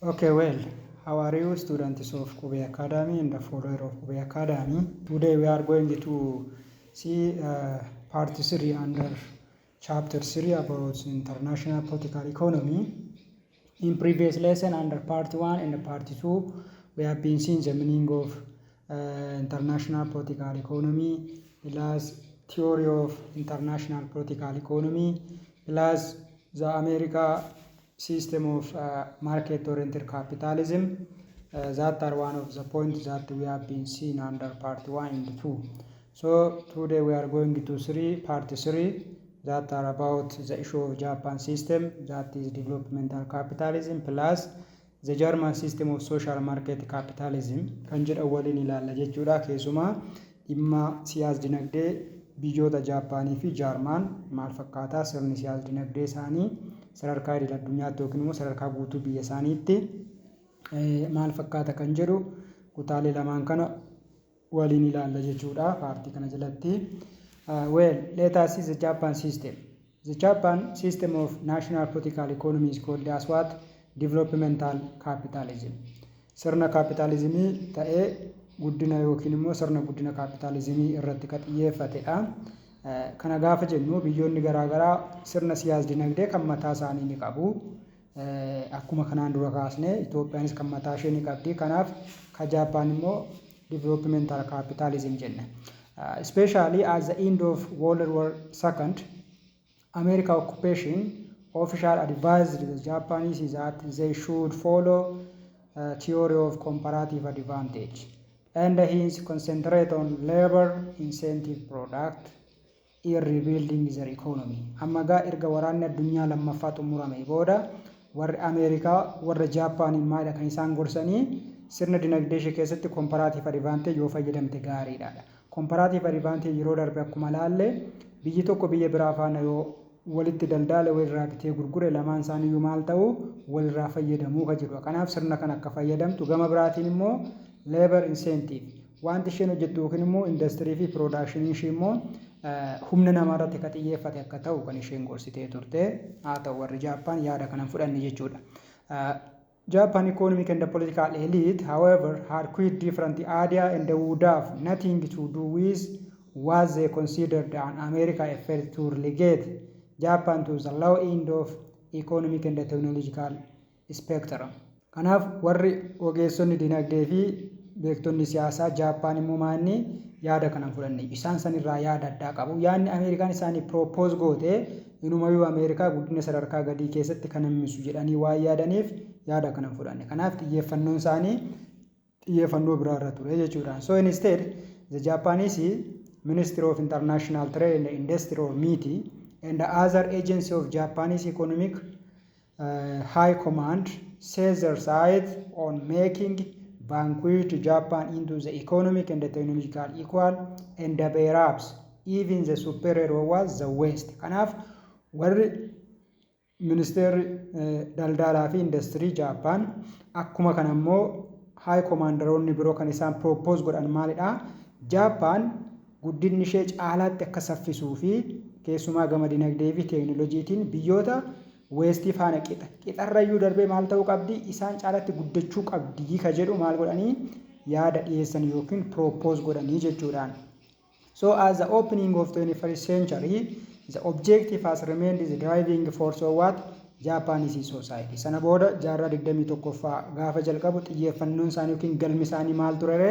Okay, well, how are you, students of Qubee Academy and the follower of Qubee Academy? Today we are going to see part 3 under chapter 3 about international political economy. In previous lesson under part 1 and part 2, we have been seeing the meaning of international political economy, plus theory of international political economy, plus the America system of market-oriented capitalism. That are one of the points that we have been seeing under part 1 and 2. So today we are going to three, part 3, that are about the issue of Japan system, that is developmental capitalism, plus the German system of social market capitalism kan jedhan waliin ilaalla jechuudha. Keessumaa dhimma siyaas dinagdee biyyoota Jaappaanii fi Jaarmaan maal fakkaataa, sirni siyaas dinagdee isaanii sadarkaa idil addunyaatti yookiin immoo sadarkaa guutuu biyya isaaniitti maal fakkaata kan jedhu kutaalee lamaan kana waliin ilaalla jechuudha paartii kana jalatti. Well, let us see the Japan system. The Japan system of national political economy is called as what? Developmental capitalism. Sirna kaapitaalizimii ta'ee guddina yookiin immoo sirna guddina kaapitaalizimii irratti kan xiyyeeffatedha. Kana gaafa jennu, biyyoonni garaagaraa sirna siyaas dinagdee kan mataa isaanii ni qabu. Akkuma kanaan dura kaasne, Itoophiyaanis kan mataa ishee ni qabdi. Kanaaf ka Jaappaan immoo developmental capitalism jenna. Especially at the end of World War II, America occupation official advised the Japanese that they should follow theory of comparative advantage and hence concentrate on labor intensive product in rebuilding their economy. Amma gaa erga waraanni addunyaa lammaffaa xumurame booda, warri Ameerikaa warra Jaappaaniin maalidha kan isaan gorsanii? Sirna dinagdee ishee keessatti comparative advantage yoo fayyadamte gaariidha. Comparative advantage yeroo darbe akkuma laalle, biyyi tokko biyya biraa faana yoo walitti daldaala, walirraa bitee gurgure, lamaan isaaniiyyuu maal ta'u, walirraa fayyadamuu ka jedhu. Kanaaf sirna kana akka fayyadamtu, gama biraatiin immoo labor intensive wanti isheen hojjettu yookiin immoo indastirii fi productionii ishee immoo humna namaa irratti akka xiyyeeffate akka ta'u kan isheen gorsitee turte. Haa ta'u, warri Jaappaan yaada kana fudhanne jechuudha. Japan economic and political elite, however, had quite different idea and would have nothing to do with what they considered an America effort to relegate Japan to the low end of economic and technological spectrum. Kanaaf warri ogeessonni dinagdee fi beektonni siyaasaa Jaappaan immoo maanni yaada kana fudhanne, isaan sanirraa yaada addaa qabu. Yaadni Ameerikaan isaanii propose goote inumayyuu Ameerikaa guddina sadarkaa gadii keessatti kan hammisu jedhanii waan yaadaniif yaada kana fudhanne. Kanaaf xiyyeeffannoon isaanii xiyyeeffannoo biraarra ture jechuudha. So instead, the Japanese Ministry of International Trade and Industry, or MITI, and the other agency of Japanese economic high command set their sight on making vanquished Japan into the economic and technological equal and perhaps even the superior was the West. Kanaaf warri ministeerri daldalaa fi indastirii Jaappaan, akkuma kana immoo high commanderoonni biroo kan isaan propose godhan maalidha? Jaappaan guddinni ishee caalaatti akka saffisuu fi keessumaa gama dinagdee fi teekinooloojiitiin biyyoota Westii faana qixa. Qixarrayyuu darbee maal ta'uu qabdi? Isaan caalatti guddachuu qabdi ka jedhu maal godhanii yaada dhiyeessan yookiin propose godhanii jechuudhaan. So as the opening of 21st century, the objective has remained the driving force of what? Japanese society. Sana booda jaarraa 21ffaa gaafa jalqabu xiyyeeffannoon isaanii yookiin galmi isaanii maal ture?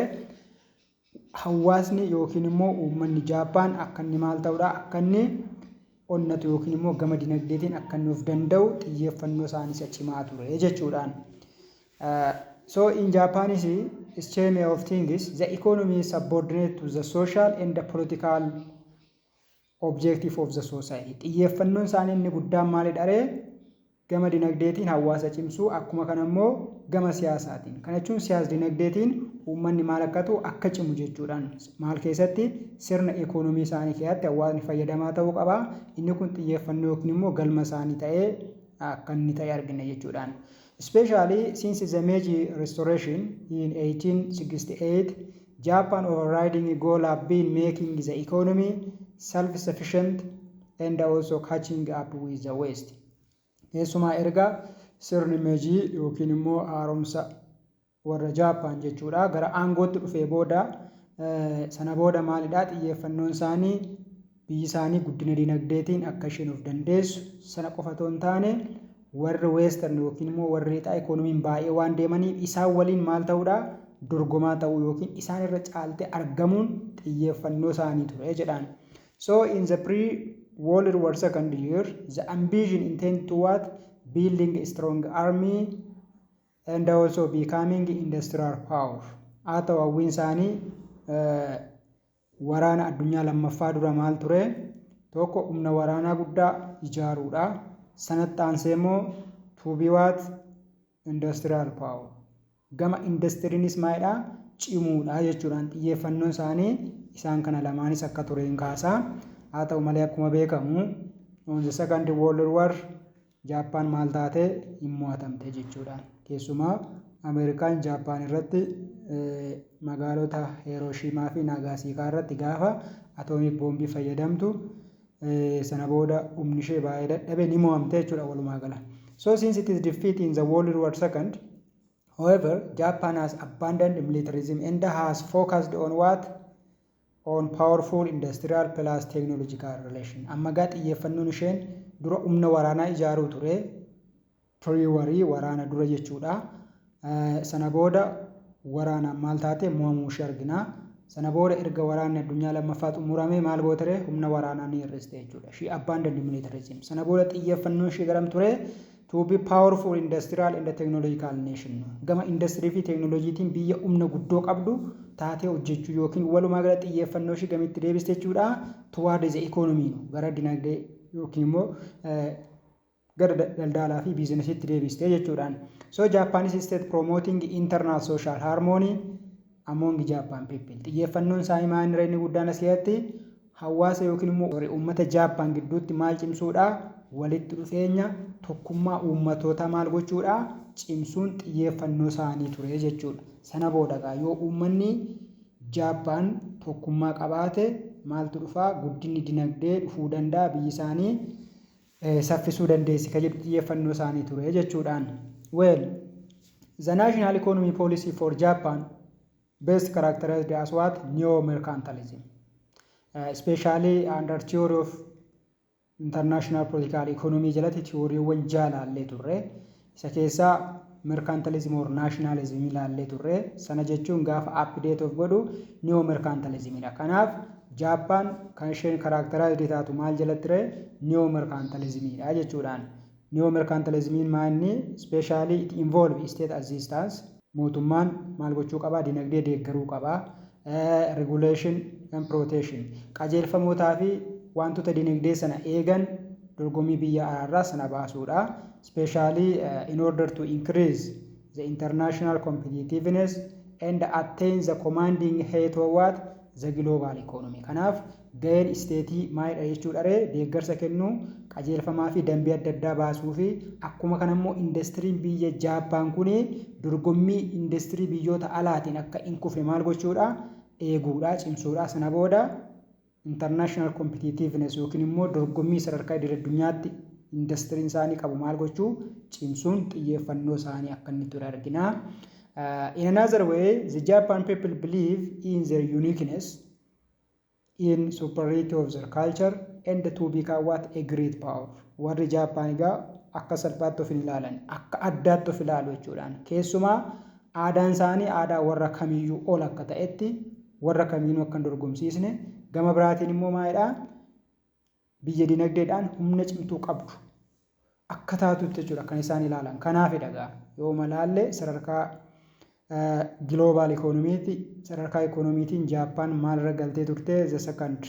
Hawaasni yookiin immoo uummanni Jaappaan akka inni maal ta'udha? Akka inni onnatu yookiin immoo gama dinagdeetiin akka inni of danda'u xiyyeeffannoo isaanii isa cimaa ture jechuudhaan. So in Japanese scheme of things, the economy is subordinate to the social and the political objective of the society. Xiyyeeffannoon isaanii inni guddaan maalidha ree? Gama dinagdeetiin hawaasa cimsuu, akkuma kana immoo gama siyaasaatiin. Kana jechuun siyaas dinagdeetiin uummanni maal akka ta'u, akka cimu jechuudhaan. Maal keessatti? Sirna ikoonomii isaanii keessatti hawaasni fayyadamaa ta'uu qaba. Inni kun xiyyeeffannoo yookiin immoo galma isaanii ta'ee akka inni ta'e argina jechuudhaan. Especially since the Meiji Restoration in 1868, Japan overriding goal have been making the economy self-sufficient and also catching up with the West. Keessumaa erga Sirni Meejii yookiin immoo haaromsa warra Jaappaan jechuudha. Gara aangootti dhufee booda, sana booda maalidhaa, xiyyeeffannoon isaanii biyyi isaanii guddina dinagdeetiin akka isheen of dandeessu, sana qofa otoo hin taane warri Western yookiin immoo warri lixaa ikoonomiin baay'ee waan deemaniif isaan waliin maal ta'uudha, dorgomaa ta'uu yookiin isaan irra caaltee argamuun xiyyeeffannoo isaanii ture jedhaan. So in the pre World War Second year, the ambition intend to what? Building a strong army and also becoming industrial power. Haa ta'u, hawwiin isaanii waraana addunyaa lammaffaa dura maal ture? Tokko, humna waraanaa guddaa ijaaruudha. Sanatti aansee immoo to be what? Industrial power. Gama indastiriinis maalidhaa, cimuudha jechuudhaan xiyyeeffannoon isaanii isaan kana lamaanis akka ture hin kaasaa. Haa ta'u malee, akkuma beekamu on the Second World War Jaappaan maal taate, hin mo'atamte jechuudha. Keessumaa Ameerikaan Jaappaan irratti magaalota Hirooshimaa fi Naagaasaakii irratti gaafa atomic boombii fayyadamtu, sana booda humni ishee baay'ee dadhabe, ni mo'amte jechuudha walumaa gala. So since it is defeat in the World War Second, however, Japan has abandoned militarism and has focused on what? On powerful industrial plus technological relation. Amma gaa xiyyeeffannoon isheen dura humna waraanaa ijaaruu ture. Pre-warii, waraana dura jechuudha. Sana booda waraanaan maal taate, mo'amuu ishee argina. Sana booda erga waraanni addunyaa lammaffaa xumuramee maal gootere, humna waraanaa ni hir'iste jechuudha. She abandoned militarism. Sana booda xiyyeeffannoon ishee garam ture? To be powerful industrial and technological nation. Gama industirii fi teeknooloojiitiin biyya humna guddoo qabdu taatee hojjechuu yookiin walumaa gala xiyyeeffannoo ishee gamitti deebiste jechuudha. Toward the economy, gara dinagdee yookiin immoo gara daldalaa fi biizinasiitti deebiste jechuudhaan. So Japanese state promoting internal social harmony among Japan people. Xiyyeeffannoon isaanii maal inni guddaan as keessatti hawaasa yookiin immoo uummata Jaappaan gidduutti maal cimsuudha? Walitti dhufeenya tokkummaa uummattoota maal gochuudha? Cimsuun xiyyeeffannoo isaanii ture jechuudha. Sana booda yoo uummanni Jaappaan tokkummaa qabaate maaltu dhufaa? Guddinni dinagdee dhufuu danda'a, biyyi isaanii saffisuu dandeessi ka jedhu xiyyeeffannoo isaanii ture jechuudhaan. Well, the national economy policy for Japan best characterized as what? Neo-mercantilism. Especially under theory of international political economy jalatti theoryiiwwan ja'a laallee turre. Isa keessaa mercantilism or nationalism ilaallee turre. Sana jechuun gaafa update of godhu neo mercantilismidha. Kanaaf Jaappaan kan isheen characterized taatu maal jalatti ture? Neo mercantilismidha jechuudhaan. Neo mercantilismiin maal inni? Especially it involve state assistance. Mootummaan maal gochuu qabaa? Dinagdee deeggaruu qabaa. Regulation and protection, qajeelfamootaa fi wantoota dinagdee sana eegan, dorgommii biyya alaarraa sana baasuudha. Especially in order to increase the international competitiveness and attain the commanding height of what? The global economy. Kanaaf gaheen stateii maalidha jechuudha ree? Deeggarsa kennuu, qajeelfamaa fi dambii adda addaa baasuu fi akkuma kana immoo indastiriin biyya Jaappaan kun dorgommii indastirii biyyoota alaatiin akka hin kufne maal gochuudha, eeguudha, cimsuudha. Sana booda international competitiveness yookiin immoo dorgommii sadarkaa idil addunyaatti indastiriin isaanii qabu maal gochuu, cimsuun xiyyeeffannoo isaanii akka inni ture argina. In another way, the Japan people believe in their uniqueness, in superiority of their culture and to become what? A great power. Warri Jaappaan egaa akka salphaatti of hin ilaalan, akka addaatti of ilaalu jechuudhaan. Keessumaa aadaan isaanii aadaa warra kamiyyuu ol akka ta'etti, warra kamiinuu akka hin dorgomsiisne, gama biraatiin immoo maalidhaa, biyya dinagdeedhaan humna cimtuu qabdu akka taatutti jechuudha kan isaan ilaalan. Kanaafidha egaa yoo malaalle sadarkaa global economyitti, sadarkaa ikoonomiitiin Jaappaan maalirra galtee turte? The second,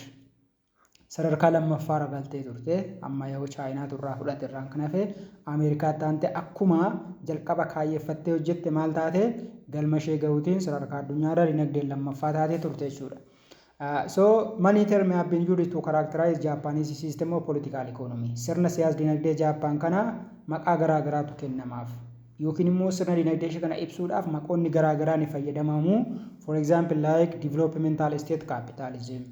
sadarkaa lammaffaarra galtee turte. Amma yoo Chaayinaatu irraa fudhate irraan kan hafe Ameerikaatti aantee akkuma jalqaba kaayyeeffattee hojjette maal taate, galma ishee gahuutiin sadarkaa addunyaarra dinagdeen lammaffaa taatee turte jechuudha. So many terms have been used to characterize Japanese system of political economy. Sirna siyaas dinagdee Jaappaan kana maqaa garaa garaatu kennamaaf. Yookiin immoo sirna dinagdee ishee kana ibsuudhaaf maqoonni garaa garaa ni fayyadamamu. For example, like developmental state capitalism,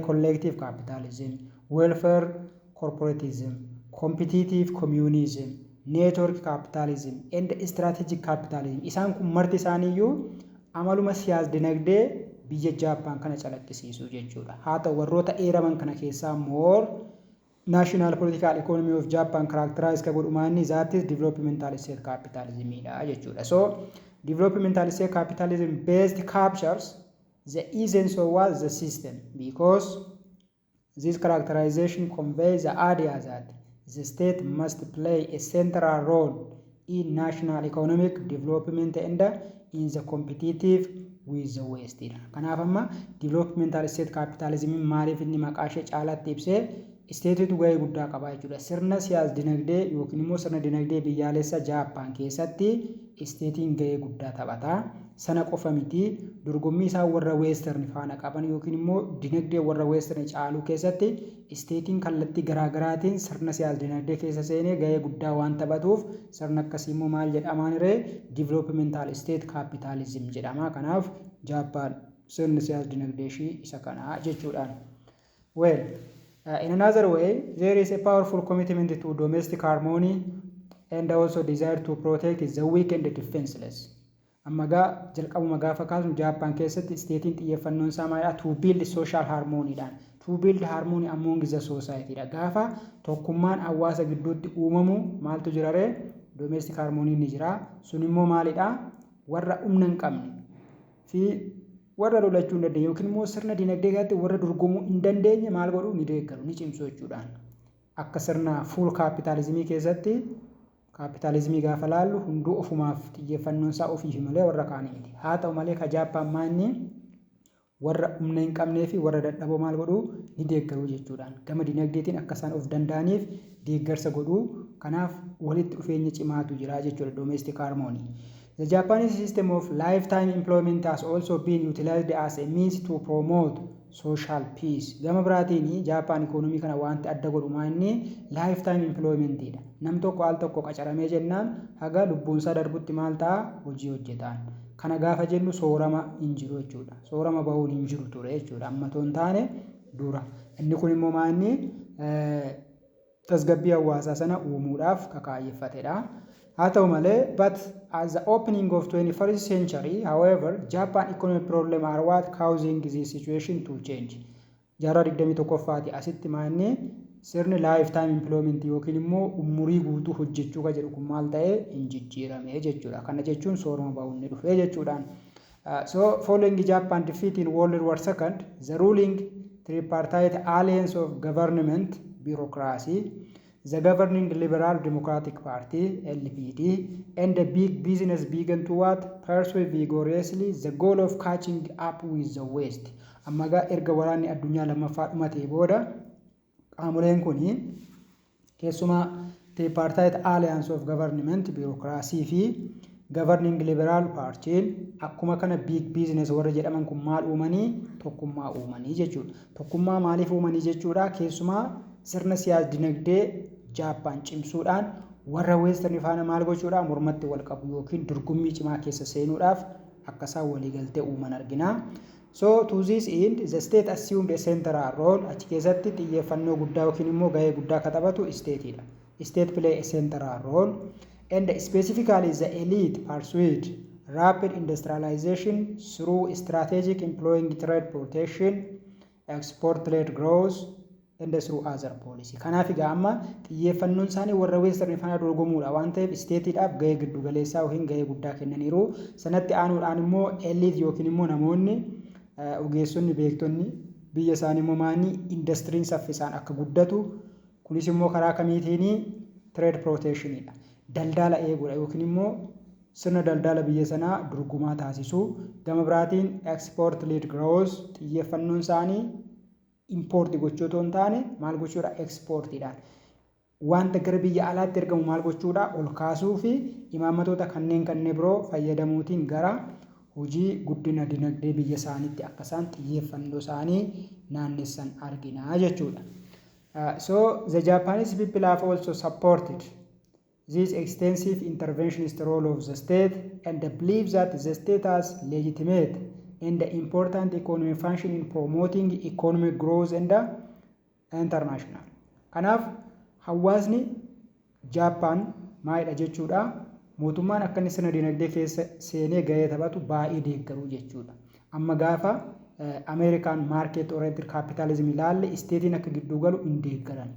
collective capitalism, welfare corporatism, competitive communism, network capitalism and strategic capitalism. Isaan kun marti isaaniiyyuu amaluma siyaas dinagdee biyya Jaappaan kana calaqqisiisu jechuudha. Haa ta'u, warroota eeraman kana keessaa more national political economy of Japan characterize ka godhu maanni? That is developmental state capitalism dha jechuudha. So developmental state capitalism based captures the essence of what the system, because this characterization conveys the idea that the state must play a central role in national economic development and in the competitive with the West. Kanaaf amma developmental state capitalism maaliif inni maqaa ishee caalaatti ibsee? Stateitu gahee guddaa qaba jechuudha. Sirna siyaas dinagdee yookiin immoo sirna dinagdee biyyaalessa Jaappaan keessatti stateiin gahee guddaa taphata. Sana qofa miti, dorgommii isaan warra Western faana qaban yookiin immoo dinagdee warra Western caaluu keessatti stateiin kallattii garaagaraatiin sirna siyaas dinagdee keessa seenee gahee guddaa waan taphatuuf, sirna akkasii immoo maal jedhamaan ree? Developmental state capitalism jedhama. Kanaaf Jaappaan sirni siyaas dinagdee ishii isa kana jechuudhaan. Well, in another way, there is a powerful commitment to domestic harmony and also desire to protect the weak and the defenseless. Amma gaa jalqabuma gaafa kaasnu, Jaappaan keessatti stateiin xiyyeeffannoon isaa maalidha? To build social harmonyidhaan. To build harmony among the society dha. Gaafa tokkummaan hawaasa gidduutti uumamu maaltu jira ree? Domestic harmony ni jira. Sun immoo maalidha? Warra humna hin qabne fi warra lolachuu hin dandeenye yookiin immoo sirna dinagdee keessatti warra dorgomuu hin dandeenye maal godhu? Ni deeggaru, ni cimsu jechuudhaan. Akka sirna full kaapitaalizimii keessatti, kaapitaalizimii gaafa laallu, hunduu ofumaaf xiyyeeffannoon isaa ofiif malee warra kaanii miti. Haa ta'u malee, ka Jaappaan maanni warra humna hin qabnee fi warra dadhaboo maal godhuu? Ni deeggaru jechuudhaan. Gama dinagdeetiin akka isaan of danda'aniif deeggarsa godhuu. Kanaaf walitti dhufeenya cimaatu jira jechuudha, domestic harmony. The Japanese system of lifetime employment has also been utilized as a means to promote social peace. Gama biraatiin Jaappaan economy kana wanti adda godhu maanni? Lifetime employmentidha. Nam tokko al tokko qacaramee jennaan haga lubbuunsaa darbutti maal ta'a? Hojii hojjetaan. Kana gaafa jennu soorama hin jiru jechuudha. Soorama bahuun hin jiru ture jechuudha. Amma otoo hin taane dura. Inni kun immoo maanni? Tasgabbii hawaasaa sana uumuudhaaf kakaayyeffatedha. Haa ta'u malee, but as the opening of 21st century, however, Japan economic problem are what causing this situation to change. Jaarraa 21ffaati asitti maanni sirni lifetime employment yookiin immoo umurii guutuu hojjechuu ka jedhu kun maal ta'ee? Hin jijjiirame jechuudha. Kana jechuun soorama bahuun ni dhufee jechuudhaan. So following Japan defeat in World War II, the ruling tripartite alliance of government bureaucracy, the governing Liberal Democratic Party (LDP), and the big business began to what? Pursue vigorously the goal of catching up with the West. Amma gaa erga waraanni addunyaa lammaffaa dhumatee booda, qaamoleen kun keessumaa tripartite alliance of government bureaucracy fi governing liberal partyin, akkuma kana big business warra jedhaman kun maal uumanii? Tokkummaa uumanii jechuudha. Tokkummaa maaliif uumanii jechuudha? Keessumaa sirna siyaas dinagdee Jaappaan cimsuudhaan warra Western faana maal gochuudha? Mormatti wal qabu yookiin dorgommii cimaa keessa seenuudhaaf akka isaan waliigaltee uuman argina. So to this end, the state assumed a central role. Achi keessatti xiyyeeffannoo guddaa yookiin immoo gahee guddaa akka taphatu stateidha. State play a central role, and specifically the elite pursued rapid industrialization through strategic employing trade protection, export-led growth and through other policy. Kanaaf egaa amma xiyyeeffannoon isaanii warra Western faana dorgomuudha waan ta'eef, stateiidhaaf gahee giddu galeessaa yookiin gahee guddaa kennaniiru. Sanatti aanuudhaan immoo elite yookiin immoo namoonni ogeessonni, beektonni biyya isaanii immoo maanii indastiriin saffisaan akka guddatu, kunis immoo karaa kamiitiini? Trade protectionidha. Daldala eeguudha yookiin immoo sirna daldala biyya sanaa dorgomaa taasisuu. Gama biraatiin export led growth, xiyyeeffannoon isaanii import gochuu otoo hin taane maal gochuudha? Exportiidhaan. Wanta gara biyya alaatti ergamu maal gochuudha? Ol kaasuu fi imaammatoota kanneen biroo fayyadamuutiin gara hojii guddina dinagdee biyya isaaniitti akka isaan xiyyeeffannoo isaanii naannessan argina jechuudha. So the Japanese people have also supported this extensive interventionist role of the state and believe that the state has legitimate and important economic function in promoting economic growth and international. Kanaaf hawaasni Jaappaan maalidha jechuudha? Mootummaan akka inni sirna dinagdee keessa seenee gahee taphatu baay'ee deeggaruu jechuudha. Amma gaafa Ameerikaan market oriented capitalism ilaalle, stateiin akka gidduu galu hin deeggaran.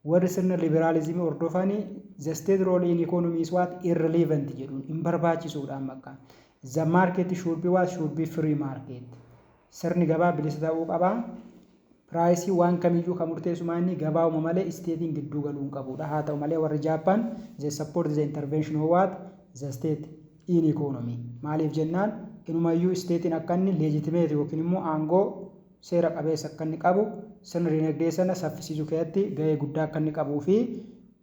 Warri sirna liberalismii hordofanii the state role in economy is what? Irrelevant jedhuun, hin barbaachisuudha amma akka. The market should be what? Should be free market. Sirni gabaa bilisa ta'uu qaba. Priceii waan kamiyyuu kan murteessu maanni gabaa'uma malee stateiin gidduu galuu hin qabudha. Haa ta'u malee, warri Jaappaan they support the intervention of what? The state in economy. Maaliif jennaan, inumayyuu stateiin akka inni legitimate yookiin immoo aangoo seera qabeessa akka inni qabu, sirna dinagdee sana saffisiisuu keessatti gahee guddaa akka inni qabuu fi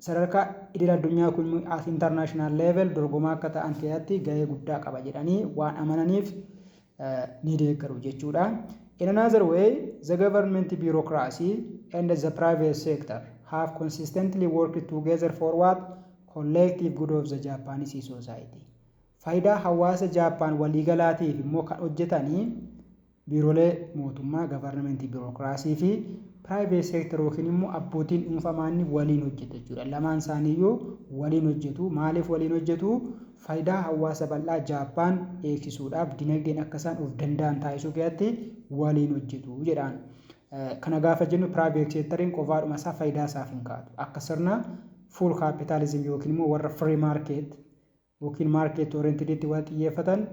sadarkaa idil addunyaa kun as international level dorgomaa akka ta'an keessatti gahee guddaa qaba jedhanii waan amananiif ni deeggaru jechuudha. In another way, the government bureaucracy and the private sector have consistently worked together for what? Collective good of the Japanese society. Faayidaa hawaasa Jaappaan waliigalaatiif immoo kan hojjetanii biiroolee mootummaa, government bureaucracy fi private sector yookiin immoo abbootiin dhuunfamaanni waliin hojjetu jechuudha. Lamaan isaaniiyyuu waliin hojjetu. Maaliif waliin hojjetu? Faayidaa hawaasa bal'aa Jaappaan eegsisuudhaaf, dinagdeen akka isaan of danda'an taasisuu keessatti waliin hojjetu jedhaan. Kana gaafa jennu, private sectoriin qofaadhuma isaa faayidaa isaaf hin kaatu. Akka sirna full capitalism yookiin immoo warra free market yookiin market orienteditti waan xiyyeeffatan,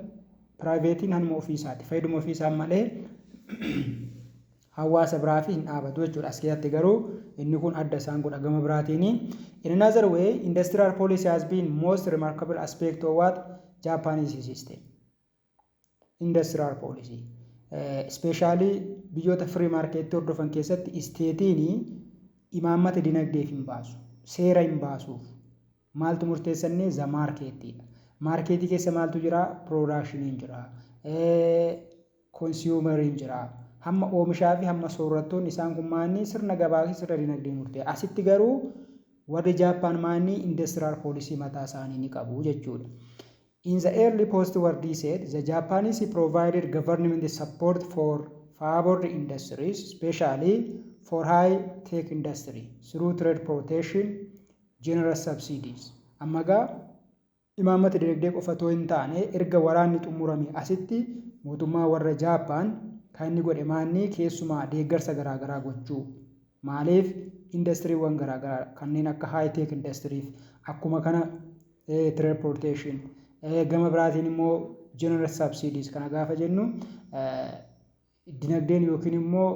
privateiin hanuma ofiisaati. Faayiduma ofiisaa malee hawaasa biraaf hin dhaabatu jechuudha. As keessatti garuu inni kun adda isaan godha gama biraatiini. In another way, industrial policy has been most remarkable aspect of what? Japanese system. Industrial policy. Especially biyyoota free market hordofan keessatti stateiin imaammata dinagdeef hin baasu. Seera hin baasuuf. Maaltu murteessannee? The marketiidha. Marketii keessa maaltu jira? Productioniin jira. Consumeriin jira. Hamma oomishaa fi hamma soorrattoonni isaan kun maanni sirna gabaa fi sirna dinagdee murtee. Asitti garuu warri Jaappaan maanni industrial policy mataa isaanii ni qabu jechuudha. In the early post-war decade, the Japanese provided government support for favored industries, especially for high-tech industry, through trade protection, generous subsidies. Amma gaa imaammata dinagdee qofa otoo hin taane, erga waraanni xumurame asitti mootummaa warra Jaappaan kan inni godhe maanni keessumaa deeggarsa garaagaraa gochuu. Maaliif? Indastiriiwwan garaagaraa kanneen akka high-tech industryiif akkuma kana trade protection, gama biraatiin immoo generous subsidies. Kana gaafa jennu, dinagdeen yookiin immoo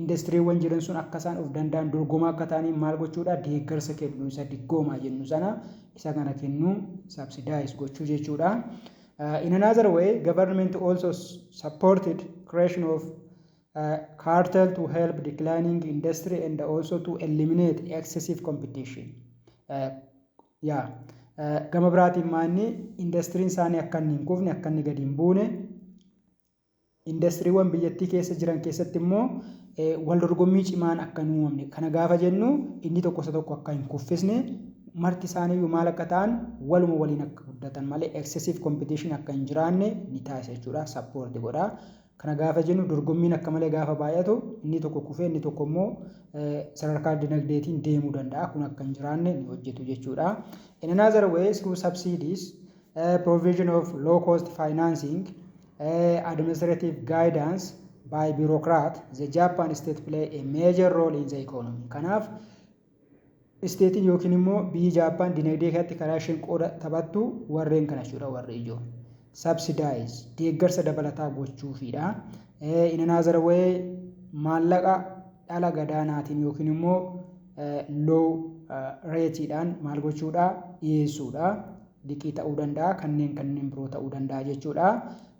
indastiriiwwan jiran sun akka isaan of danda'an, dorgomaa akka ta'aniin maal gochuudha? Deeggarsa kennu, isa diggoomaa jennu sana, isa kana kennuu, subsidize gochuu jechuudha. In another way, government also supported creation of cartel to help declining industry and also to eliminate excessive competition. Yeah. Gama biraatiin maanni indastiriin isaanii akka inni hin kufne, akka inni gadi hin buune, indastiriiwwan biyyattii keessa jiran keessatti immoo wal dorgommii cimaan akka hin uumamne. Kana gaafa jennu, inni tokko isa tokko akka hin kuffisne, marti isaaniiyyuu maal akka ta'an, waluma waliin akka guddatan malee excessive competition akka hin jiraanne ni taasisa jechuudha, support godha. Kana gaafa jennu, dorgommiin akka malee gaafa baay'atu inni tokko kufee inni tokko immoo sadarkaa dinagdeetiin deemuu danda'a. Kun akka hin jiraanne ni hojjetu jechuudha. In another way, through subsidies, provision of low cost financing, administrative guidance by bureaucrat, the Japan state play a major role in the economy. Kanaaf stateiin yookiin immoo biyyi Jaappaan dinagdee keessatti karaa isheen qooda taphattu warreen kana jechuudha, warri ijoo. Subsidize, deeggarsa dabalataa gochuufiidha. In another way, maallaqa dhala gadaanaatiin yookiin immoo low rateiidhaan maal gochuudha? Dhiyeessuudha. Liqii ta'uu danda'a, kanneen biroo ta'uu danda'a jechuudha.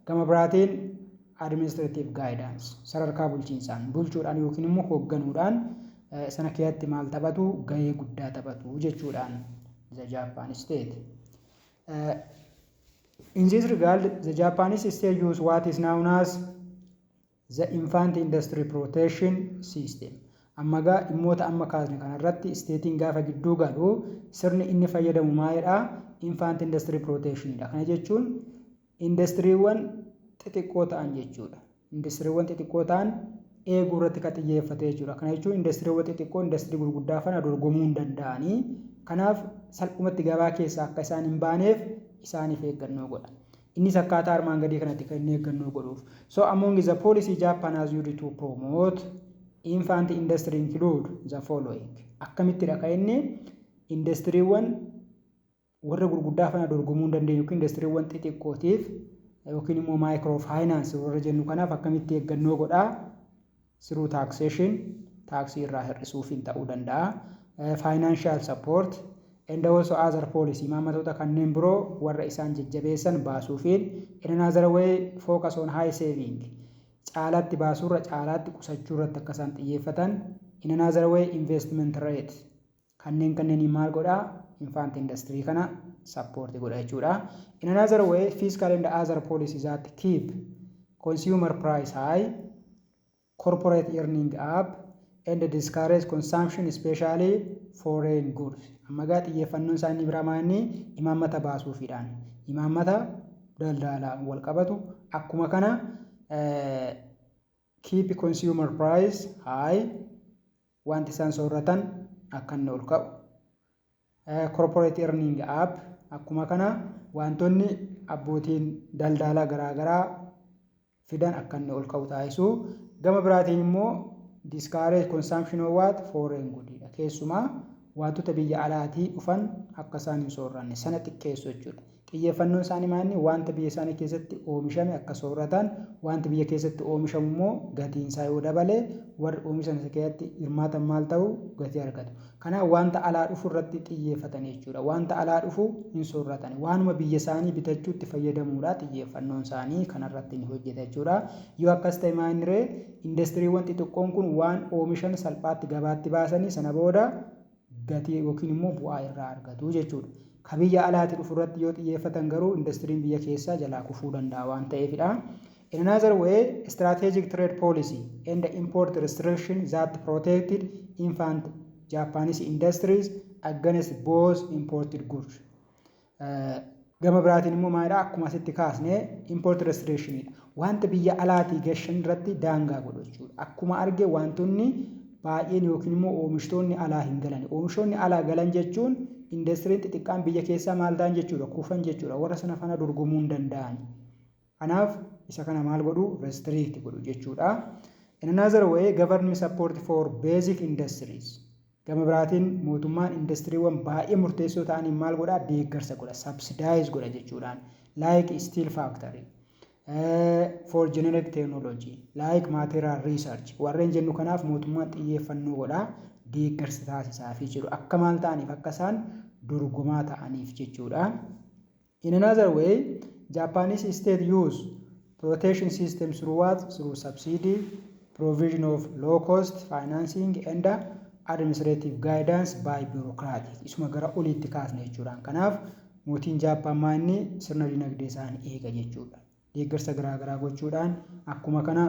Gama biraatiin administrative guidance, sadarkaa bulchiinsaan bulchuudhaan yookiin immoo hoogganuudhaan sana keessatti maal taphatu? Gahee guddaa taphatu jechuudhaan the Japan state. In this regard, the Japanese state use what is known as the infant industry protection system. Amma gaa dhimmoota amma kaasne kanarratti stateiin gaafa gidduu galu sirni inni fayyadamu maalidha? Infant industry protectionidha. Kana jechuun indastiriiwwan xixiqqoo ta'an jechuudha. Indastiriiwwan xixiqqoo ta'an eeguu irratti kan xiyyeeffate jechuudha. Kana jechuun indastiriiwwan xixiqqoo indastirii gurguddaa faana dorgomuu hin danda'anii. Kanaaf salphumatti gabaa keessaa akka isaan hin baaneef isaaniif eeggannoo godha. Innis akkaataa armaan gadii kanatti kan inni eeggannoo godhuuf. So among the policy Japan has used to promote infant industry include the following. Akkamittidha kan inni indastiriiwwan warra gurguddaa fana dorgomuu hin dandeenye yookiin indastiriiwwan xixiqqootiif yookiin immoo micro finance warra jennu kanaaf akkamitti eeggannoo godhaa? Through taxation, taaksii irraa hir'isuufiin ta'uu danda'a. Financial support and also other policy, imaammatoota kanneen biroo warra isaan jajjabeessan baasuufiin. In another way, focus on high saving, caalaatti baasuurra caalaatti qusachuu irratti akka isaan xiyyeeffatan. In another way, investment rate, kanneen maal godhaa? Infant industry kana support godha jechuudha. In another way, fiscal and other policies that keep consumer price high, corporate earning up and discourage consumption, especially foreign goods. Amma gaa xiyyeeffannoon isaanii biraa maanni imaammata baasuufiidhaan imaammata daldalaan wal qabatu akkuma kana keep consumer price high, wanti isaan soorratan akka inni ol ka'u, corporate earning up, akkuma kana wantoonni abbootiin daldalaa garaagaraa fidan akka inni ol ka'u taasisuu. Gama biraatiin immoo discourage consumption of what? Foreign good dha. Keessumaa wantoota biyya alaatii dhufan akka isaan hin soorranne sana xiqqeessu jechuudha. Xiyyeeffannoon isaanii maanni? Wanta biyya isaanii keessatti oomishame akka soorratan. Wanti biyya keessatti oomishamu immoo gatiin isaa yoo dabale, warri oomisha sana keessatti hirmaatan maal ta'u? Gatii argatu. Kanaaf wanta alaa dhufu irratti xiyyeeffatan jechuudha. Wanta alaa dhufu hin soorratan. Waanuma biyya isaanii bitachuutti fayyadamuudha xiyyeeffannoon isaanii kanarratti ni hojjeta jechuudha. Yoo akkas ta'e maal ree? Indastiriiwwan xixiqqoon kun waan oomishan salphaatti gabaatti baasanii sana booda gatii yookiin immoo bu'aa irraa argatu jechuudha. Ka biyya alaatti dhufu irratti yoo xiyyeeffatan garuu indastiriin biyya keessaa jalaa kufuu danda'a waan ta'eefidha. In another way, strategic trade policy and import restriction that protected infant Japanese industries against both imported goods. Gama biraatiin immoo maalidha? Akkuma asitti kaasne import restrictionidha. Wanta biyya alaatii gashan irratti daangaa godhu jechuudha. Akkuma arge wantoonni baay'een yookiin immoo oomishtoonni alaa hin galan. Oomishtoonni alaa galan jechuun indastiriin xixiqqaan biyya keessaa maal ta'an jechuudha? Kufan jechuudha. Warra sana faana dorgomuu hin danda'an. Kanaaf isa kana maal godhu? Restrict godhu jechuudha. In another way, government support for basic industries. Gama biraatiin mootummaan indastiriiwwan baay'ee murteessoo ta'aniin maal godhaa? Deeggarsa godha, subsidize godha jechuudhaan. Like steel factory, for generic technology, like material research warreen jennu kanaaf mootummaan xiyyeeffannoo godhaa, deeggarsa taasisaafii jiru. Akka maal ta'aniif? Akka isaan dorgomaa ta'aniif jechuudha. In another way, Japanese state use protection system through what? Through subsidy, provision of low cost financing and administrative guidance by bureaucratic. Isuma gara oliitti kaasne jechuudha. Kanaaf mootiin Jaappaan maanni sirna dinagdee isaanii eega jechuudha. Deeggarsa garaa garaa gochuudhaan, akkuma kana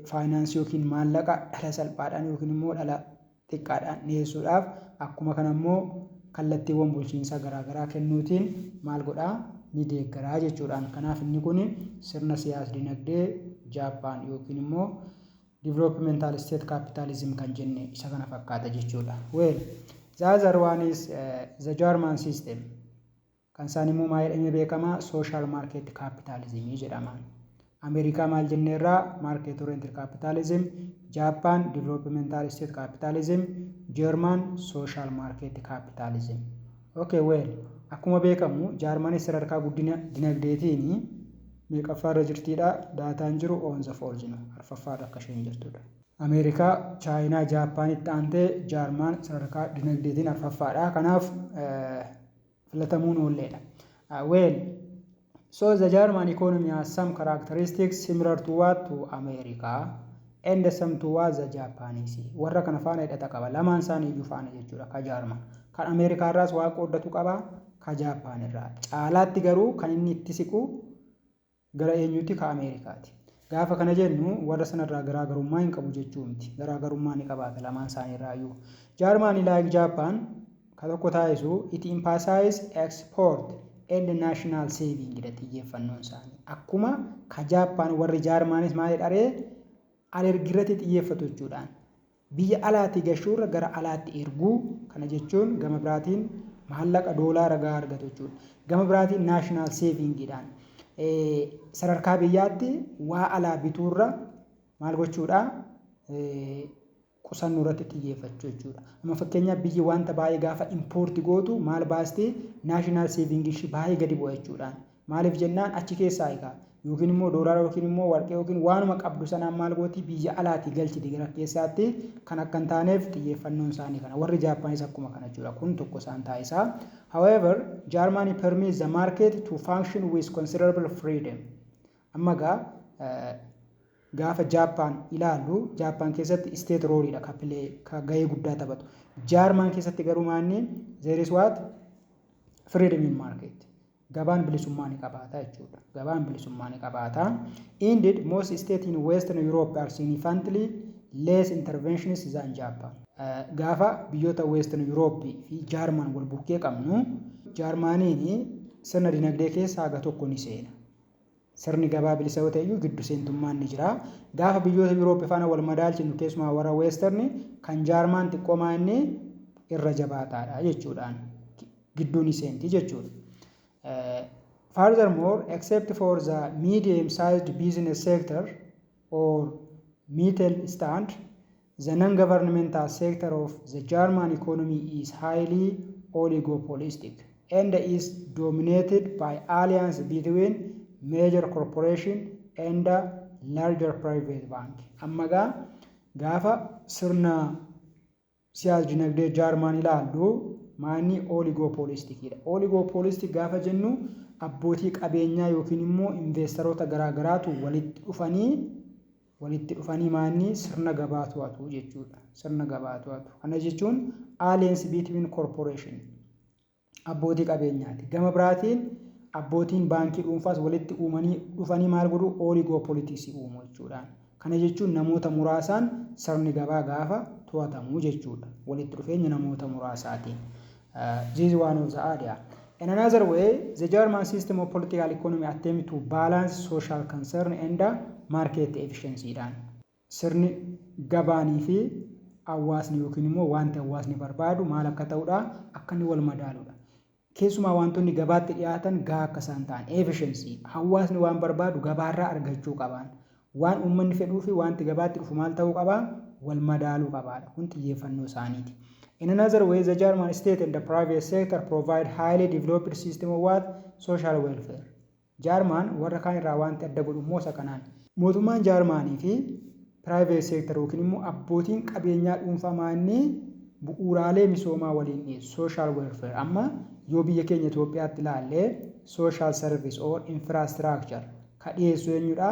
faayinaansii yookiin maallaqa dhala salphaadhaan yookiin immoo dhala xiqqaadhaan dhiyeessuudhaaf, akkuma kana immoo kallattiiwwan bulchiinsaa garaa garaa kennuutiin maal godhaa? Ni deeggaraa jechuudhaan. Kanaaf inni kun sirna siyaas dinagdee Jaappaan yookiin immoo developmental state capitalism kan jenne isa kana fakkaata jechuudha. Well, the other one is the German system. Kan isaan immoo maal jedhamee beekama? Social market capitalism jedhama. Ameerikaa maal jenneerraa? Market oriented capitalism, Japan developmental state capitalism, German social market capitalism. Okay, well, akkuma beekamu Jaarmanis sadarkaa guddina dinagdeetiin meeqaffaarra jirtiidha? Daataan jiru on the fourth, arfaffaarra akka isheen jirtudha. Ameerikaa, Chaayinaa, Jaappaanitti aantee Jaarmaan sadarkaa dinagdeetiin arfaffaadha. Kanaaf filatamuun oolleedha. Well, so the German economy has some characteristics similar to what? To America and some to what? The Japanese. Warra kana faana hidhata qaba. Lamaan isaanii iyyuu faana jechuudha ka Jaarman. Kan Ameerikaa irraas waa qooddatu qaba, ka Jaappaan irraa. Caalaatti garuu kan inni itti siqu gara eenyuti? Ka Ameerikaati. Gaafa kana jennu warra sanarraa garaagarummaa hin qabu jechuu miti. Garaagarummaa ni qabaata lamaan isaanii irraayyuu. Jaarmaanii like Japan ka tokko taasisu it emphasize export and national saving dha xiyyeeffannoon isaanii. Akkuma ka Jaappaan warri Jaarmaanis maal jedharee? Alergirratti xiyyeeffatu jechuudhaan. Biyya alaatii gashuurra gara alaatti erguu. Kana jechuun gama biraatiin maallaqa doolaara gahaa argatu jechuudha. Gama biraatiin national savingiidhaan sadarkaa biyyaatti waa alaa bituurra maal gochuudha? Qusannoo irratti xiyyeeffachuu jechuudha. Amma fakkeenyaaf, biyyi wanta baay'ee gaafa import gootu maal baasti? National savingii ishii baay'ee gadi bu'a jechuudhaan. Maaliif jennaan, achi keessaa egaa yookiin immoo doolaara yookiin immoo warqee yookiin waanuma qabdu sanaan maal gooti? Biyya alaatii galchiti gara keessaatti. Kan akka hin taaneef xiyyeeffannoon isaanii kana. Warri Jaappaanis akkuma kana jechuudha. Kun tokko isaan taasisaa. However, Germany permits the market to function with considerable freedom. Amma egaa gaafa Jaappaan ilaallu, Jaappaan keessatti state roleiidha ka play ka gahee guddaa taphatu. Jaarmaan keessatti garuu maanni? There is what? Freedom in market. Gabaan bilisummaa ni qabaata jechuudha. Gabaan bilisummaa ni qabaata. Indeed, most states in Western Europe are significantly less interventionist than Japan. Gaafa biyyoota Western Europe fi Jaarmaan wal bukkee qabnu, Jaarmaaniin sirna dinagdee keessa haga tokko ni seena. Sirni gabaa bilisa yoo ta'e iyyuu giddu seentummaan ni jira. Gaafa biyyoota Yuurooppii faana wal madaalchinu, keessumaa warra Western, kan Jaarmaan xiqqoomaa inni irra jabaataadha jechuudhaan, gidduu ni seenti jechuudha. Furthermore, except for the medium-sized business sector or Mittelstand, the non-governmental sector of the German economy is highly oligopolistic and is dominated by alliance between major corporation and larger private bank. Amma gaa gaafa sirna siyaas dinagdee Jaarmaan ilaallu, maanni? Oligopolisticiidha. Oligopolistic gaafa jennu, abbootii qabeenyaa yookiin immoo investoroota garaagaraatu walitti dhufanii maanni sirna gabaa to'atu jechuudha. Sirna gabaa to'atu. Kana jechuun alliance between corporation abbootii qabeenyaati. Gama biraatiin abbootiin baankii dhuunfaas walitti uumanii dhufanii maal godhu? Oligopoliticsii uumu jechuudha. Kana jechuun namoota muraasaan sirni gabaa gaafa to'atamu jechuudha. Walitti dhufeenya namoota muraasaatiin. This is one of the idea. In another way, the German system of political economy attempt to balance social concern and market efficiency dhaan. Sirni gabaanii fi hawaasni yookiin immoo wanti hawaasni barbaadu maal akka ta'udha? Akka inni wal madaaludha. Keessumaa wantoonni gabaatti dhiyaatan gahaa akka isaan ta'an, efficiency, hawaasni waan barbaadu gabaarraa argachuu qaban. Waan uummanni fedhuu fi wanti gabaatti dhufu maal ta'uu qabaa? Wal madaaluu qabaadha. Kun xiyyeeffannoo isaaniiti. In another way, the German state and the private sector provide highly developed system of what? Social welfare. Jaarmaan warra kaan irraa wanti adda godhu immoo isa kanaan. Mootummaan Jaarmaanii fi private sector yookiin immoo abbootiin qabeenyaa dhuunfaa maannii bu'uuraalee misoomaa waliin dhiyeessu. Social welfare, amma yoo biyya keenya Itoophiyaatti ilaalle, social service or infrastructure ka dhiyeessu eenyudha?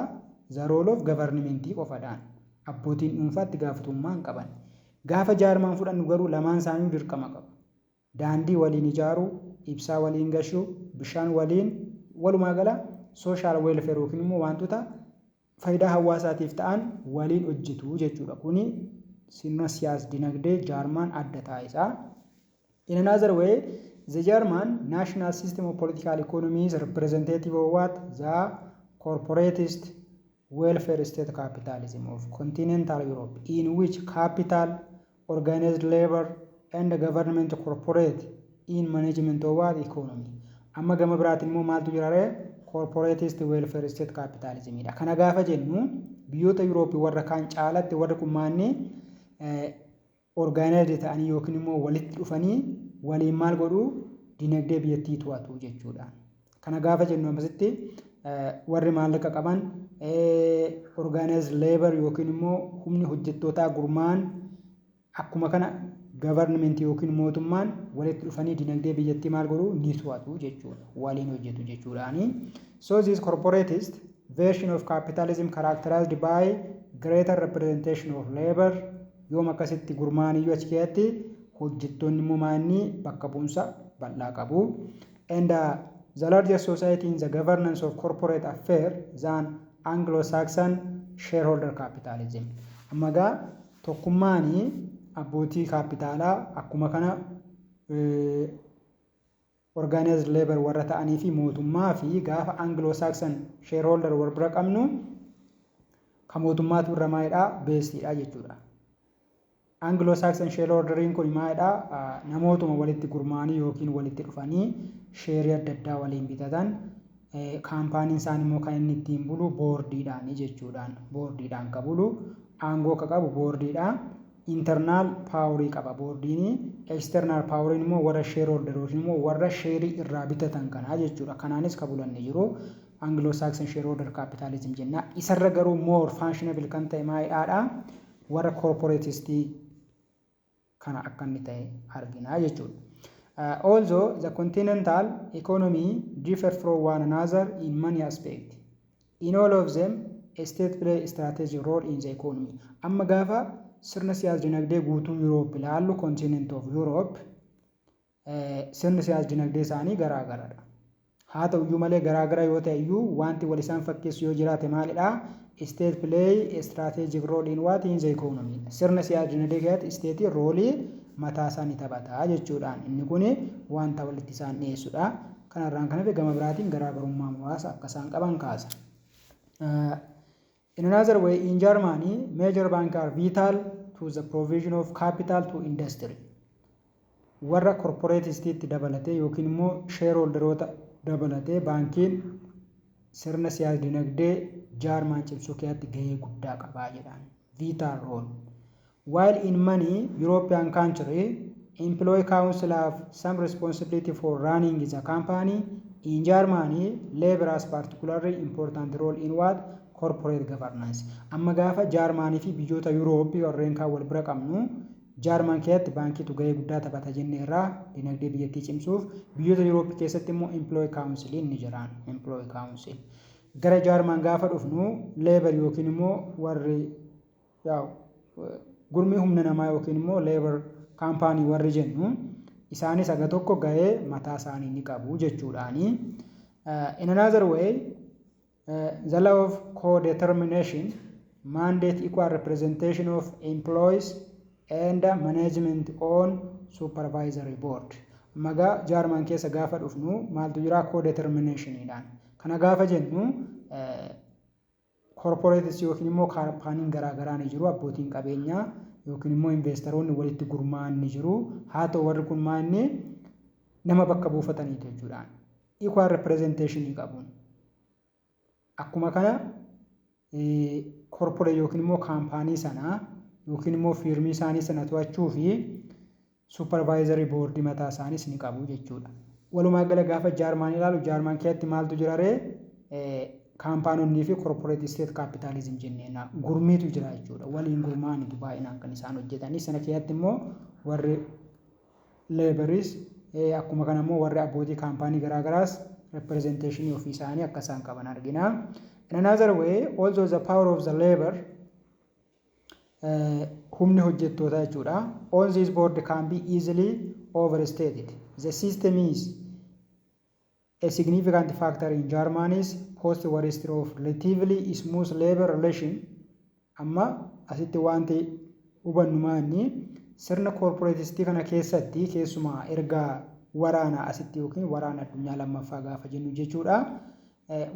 The role of governmentii qofadhaan. Abbootiin dhuunfaatti gaafatamummaa hin qaban. Gaafa Jaarmaan fudhannu garuu lamaan isaanii dirqama qabu. Daandii waliin ijaaruu, ibsaa waliin gashuu, bishaan waliin, walumaa gala social welfare yookiin immoo wantoota faayidaa hawaasaatiif ta'an waliin hojjetu jechuudha. Kuni sirna siyaas dinagdee Jaarmaan adda taasisa. In another way, the German national system of political economy is representative of what? The corporatist welfare state capitalism of continental Europe, in which capital, organized labor, and the government cooperate in management of what? Economy. Amma gama biraatiin immoo maaltu jira ree? Corporatist welfare state capitalismidha. Kana gaafa jennu, biyyoota Yurooppii warra kaan caalatti warri kun maanni organized ta'anii yookiin immoo walitti dhufanii waliin maal godhuu? Dinagdee biyyattii to'atu jechuudha. Kana gaafa jennu, ammasitti warri maallaqa qaban, organized labor yookiin immoo humni hojjettootaa gurmaa'an, akkuma kana government yookiin mootummaan walitti dhufanii dinagdee biyyattii maal godhuu? Ni to'atu jechuudha. Waliin hojjetu jechuudhaani. So this corporatist version of capitalism characterized by greater representation of labor. Yoom akkasitti gurmaa'an iyyuu achi keessatti hojjettoonni immoo maanni bakka bu'umsa bal'aa qabu. And the larger society in the governance of corporate affair than Anglo-Saxon shareholder capitalism. Amma gaa tokkummaanii abbootii kaapitaalaa, akkuma kana organized labor warra ta'anii fi mootummaa fi gaafa Anglo-Saxon shareholder wal bira qabnu, kan mootummaatu irra maalidhaa? Bestiidha jechuudha. Anglo-Saxon shareholderiin kun maalidha? Namootuma walitti gurmaa'anii yookiin walitti dhufanii sheerii adda addaa waliin bitatan. Kaampaaniin isaan immoo kan inni ittiin bulu boordiidhaani jechuudhaan. Boordiidhaan kan bulu, aangoo akka qabu boordiidha. Internal powerii qaba boordiin. External poweriin immoo warra shareholder yookiin immoo warra sheerii irraa bitatan kanaa jechuudha. Kanaanis kan bulan ni jiru. Anglo-Saxon shareholder capitalism jenna. Isarra garuu more fashionable kan ta'e maalidhaadha? Warra corporatistii kana akka inni ta'e argina jechuudha. Also, the continental economy differ from one another in many aspects. In all of them, a state play a strategic role in the economy. Amma gaafa sirna siyaas dinagdee guutuu Europe ilaallu, continent of Europe, sirni siyaas dinagdee isaanii garaa garadha. Haa ta'u iyyuu malee, garaa gara yoo ta'e iyyuu, wanti wal isaan fakkeessu yoo jiraate maalidha? State play a strategic role in what? In the economy. Sirna siyaas dinagdee keessatti state roolii mataa isaa ni taphata jechuudhaan. Inni kun wanta walitti isaan dhiyeessudha. Kanarraan kan hafe gama biraatiin garaagarummaa muraasa akka isaan qaban kaasa. In another way, in Germany, major banks are vital to the provision of capital to industry. Warra corporatistiitti dabalatee yookiin immoo shareholderoota dabalatee baankiin sirna siyaas dinagdee Jaarmaan cimsuu keessatti gahee guddaa qabaa jedhaan. Vital role. While in many European country, employee council have some responsibility for running the company, in Germany, labor has particularly important role in what? Corporate governance. Amma gaafa Jaarmaanii fi biyyoota Yurooppii warreen kaan wal bira qabnu, Jaarmaan keessatti baankiitu gahee guddaa taphata jenne irraa dinagdee biyyattii cimsuuf. Biyyoota Yurooppii keessatti immoo employee council ni jiraan. Employee council. Gara Jaarmaan gaafa dhufnu, labor yookiin immoo warri gurmii humna namaa yookiin immoo labor kaampaanii warri jennu, isaanis haga tokko gahee mataa isaanii ni qabu jechuudhaani. In another way, the law of co-determination mandate equal representation of employees and management on supervisory board. Magaa Jaarmaan keessa gaafa dhufnu maaltu jira? Co-determinationiidhaan. Kana gaafa jennu, corporates yookiin immoo kaampaaniin garaagaraa ni jiru, abbootiin qabeenyaa yookiin immoo investoroonni walitti gurmaa'an ni jiru. Haa ta'u, warri kun maanni nama bakka buufataniitu jechuudha. Equal representation qabuun. Akkuma kana corporate yookiin immoo kaampaanii sanaa yookiin immoo fiirmii isaanii sana to'achuu fi supervisory boardii mataa isaaniis ni qabu jechuudha. Walumaa gala gaafa Jaarmaan ilaalu, Jaarmaan keessatti maaltu jira ree? Kaampaanonnii fi corporate state capitalism jenneen gurmiitu jira jechuudha. Waliin gurmaa'anitu baay'inaan kan isaan hojjetanii. Sana keessatti immoo warri laboris, akkuma kana immoo warri abbootii kaampaanii garaagaraas representation ofii isaanii akka isaan qaban argina. In another way, also the power of the labor, humni hojjettootaa jechuudha. On this board can be easily overstated. The system is a significant factor in Germany's post-war history of relatively smooth labor relation. Amma asitti wanti hubannu maanni? Sirna corporatistii kana keessatti, keessumaa erga waraana asitti yookiin waraana addunyaa lammaffaa gaafa jennu jechuudha.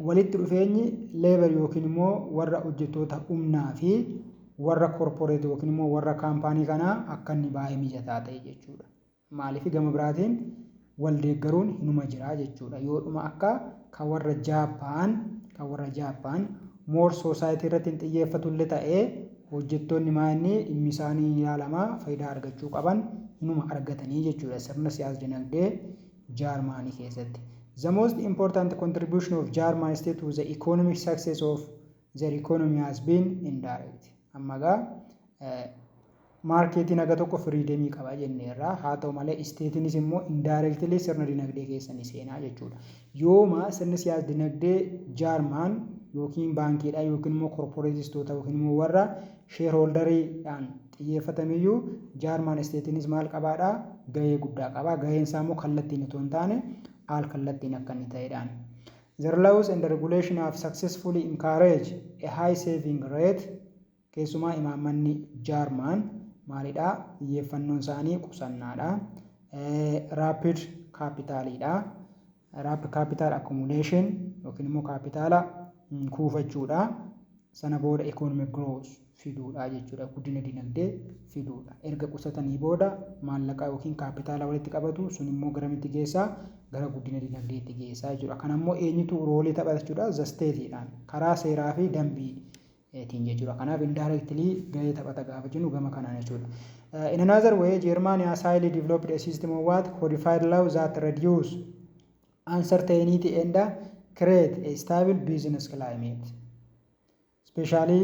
Walitti dhufeenyi labor yookiin immoo warra hojjettoota humnaa fi warra corporate yookiin immoo warra kaampaanii kanaa akka inni baay'ee mijataa ta'e jechuudha. Maaliif? Gama biraatiin wal deeggaruun hinuma jira jechuudha. Yoodhuma akka kan warra Jaappaan more society irratti hin xiyyeeffatu illee ta'ee, hojjettoonni maanni dhimmi isaanii ilaalamaa, faayidaa argachuu qaban hinuma argatanii jechuudha sirna siyaas dinagdee Jaarmaanii keessatti. The most important contribution of German state to the economic success of their economy has been indirect. Amma egaa marketiin haga tokko freedomii qaba jenneerra. Haa ta'u malee, stateinis immoo indirectly sirna dinagdee keessa ni seenaa jechuudha. Yooma sirni siyaas dinagdee Jaarmaan yookiin baankiidhaan yookiin immoo corporatistoota yookiin immoo warra shareholderiidhaan xiyyeeffatamiyyuu, Jaarmaan stateinis maal qabaadhaa? Gahee guddaa qaba. Gaheen isaa immoo kallattiin otoo hin taane al kallattiin akka inni ta'edhaan. The laws and the regulation have successfully encouraged a high saving rate. Keessumaa imaammanni Jaarmaan maalidhaa? Xiyyeeffannoon isaanii qusannaadha. Rapid capitaliidha. Rapid capital accumulation yookiin immoo kaapitaala kuufachuudha. Sana booda economic growth fiduudha jechuudha. Guddina dinagdee fiduudha. Erga qusatanii booda maallaqa yookiin kaapitaala walitti qabatu. Sun immoo garamitti geessaa? Gara guddina dinagdeetti geessaa jechuudha. Kana immoo eenyutu role taphata jechuudha? The stateiidhaan karaa seeraa fi dambiitiin jechuudha. Kanaaf indirectly gahee taphata gaafa jennu gama kanaan jechuudha. In another way, Germany has highly developed a system of what? Codified law that reduce uncertainty and create a stable business climate. Especially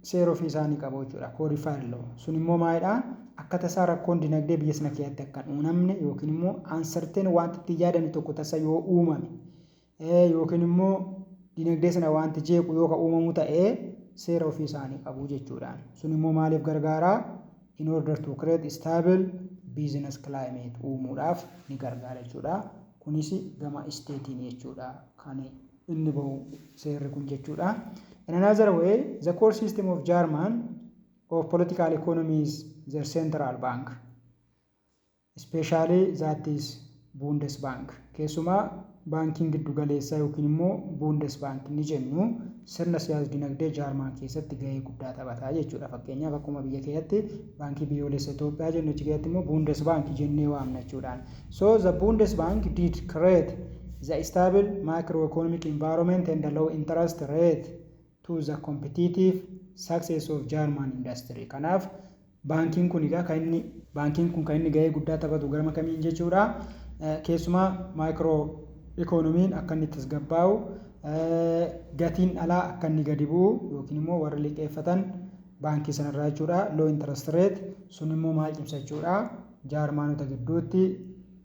seera ofii isaanii qabu jechuudha. Codified law. Sun immoo maalidhaa? Akka tasaa rakkoon dinagdee biyya sana keessatti akka hin uumamne yookiin immoo uncertain wanti itti yaadame tokko tasa yoo uumame yookiin immoo dinagdee sana wanti jeequ yoo ka uumamu ta'ee, seera ofii isaanii qabu jechuudhaan. Sun immoo maaliif gargaaraa? In order to create stable business climate uumuudhaaf ni gargaara jechuudha. Kunis gama stateiin jechuudha kan inni bahu seerri kun jechuudha. In another way, the core system of German of political economy is their central bank, especially that is Bundesbank. Keessumaa baankiin giddu galeessaa yookiin immoo Bundesbank inni jennu sirna siyaas dinagdee Jaarmaan keessatti gahee guddaa taphataa jechuudha. Fakkeenyaaf, akkuma biyya keessatti Baankii Biyyoolessa Itoophiyaa jennu, achi keessatti immoo Bundesbank jennee waamna jechuudhaan. So the Bundesbank did create the stable macroeconomic environment and the low interest rate to the competitive success of German industry. Kanaaf baankiin kun egaa kan inni baankiin kun kan inni gahee guddaa taphatu gama kamiin jechuudha? Keessumaa macro economyn akka inni tasgabbaa'u, gatiin dhalaa akka inni gadi bu'u yookiin immoo warri liqeeffatan baankii sanarraa jechuudha. Low interest rate sun immoo maal cimsa jechuudha? Jaarmaanota gidduutti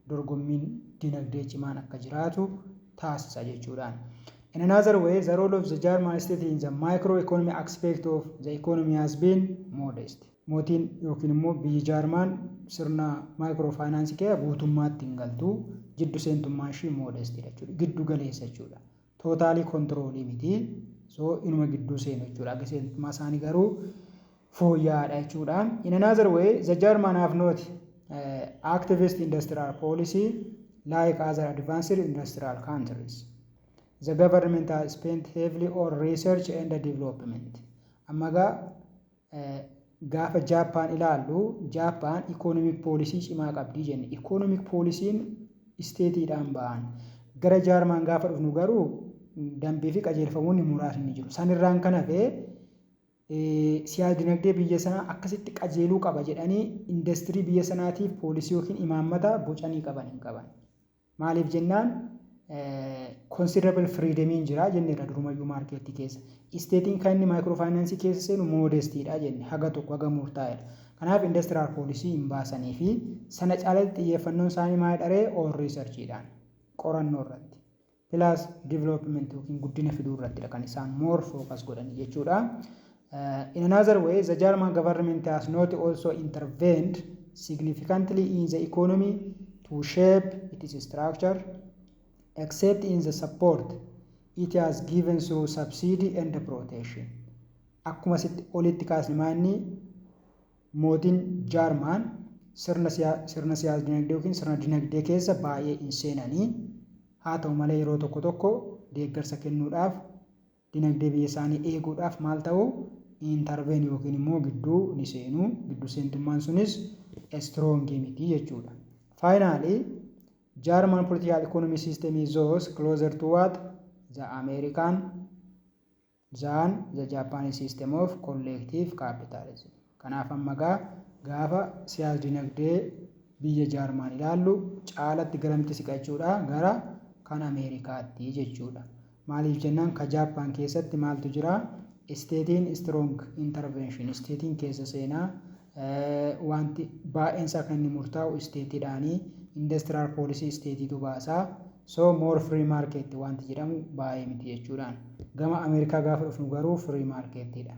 dorgommiin dinagdee cimaan akka jiraatu taasisa jechuudhaan. In another way, the role of the German state in the microeconomic aspect of the economy has been modest. Mootiin yookiin immoo biyyi Jaarmaan sirna microfinance keessa guutummaatti hin galtu. Jiddu seentummaan ishii modest jechuudha. Giddu galeessa jechuudha. Totally control miti. So inuma gidduu seenu jechuudha. Akka seentummaa isaanii garuu fooyya'aadha jechuudha. In another way, the German have not activist industrial policy like other advanced industrial countries. The government has spent heavily on research and development. Amma egaa gaafa Jaappaan ilaallu, Jaappaan economic policy cimaa qabdii jenne. Economic policyn stateiidhaan ba'an. Gara Jaarmaan gaafa dhufnu garuu dambii fi qajeelfamoonni muraasni jiru. Sanirraan kan hafe siyaas dinagdee biyya sanaa akkasitti qajeeluu qaba jedhanii industirii biyya sanaatiif policy yookiin imaammata bocanii qaban hin qaban. Maaliif jennaan, considerable freedomiin jira jenneerra durumayyuu market keessa. Stateiin kan inni microfinance keessa seenu modestiidha jenne, haga tokko haga murtaa'edha. Kanaaf industrial policy hin baasanii fi sana caalatti xiyyeeffannoon isaanii maal dharee on researchiidhaan, qorannoo irratti. Plus development yookiin guddina fiduu irrattidha kan isaan more focus godhanii jechuudha. In another way, the German government has not also intervened significantly in the economy to shape its structure, except in the support it has given through subsidy and protection. Akkuma sitti olitti kaasne, maanni mootiin Jaarmaan sirna siyaas dinagdee yookiin sirna dinagdee keessa baay'ee hin seenanii. Haa ta'u malee, yeroo tokko tokko deeggarsa kennuudhaaf, dinagdee biyya isaanii eeguudhaaf maal ta'u, intervene yookiin immoo gidduu ni seenu. Gidduu seentummaan sunis strong miti jechuudha. Finally, German political economy system is those closer to what? The American than the Japanese system of collective capitalism. Kanaaf amma gaa gaafa siyaas dinagdee biyya Jaarmaan ilaallu caalatti garamitti siqa jechuudha? Gara kan Ameerikaatti jechuudha. Maaliif jennaan, ka Jaappaan keessatti maaltu jira? Stateiin strong intervention, stateiin keessa seenaa, wanti baay'een isaa kan inni murtaa'u stateiidhaanii, industrial policy stateiitu baasaa. So more free market wanti jedhamu baay'ee miti jechuudhaan. Gama Ameerikaa gaafa dhufnu garuu free marketiidha.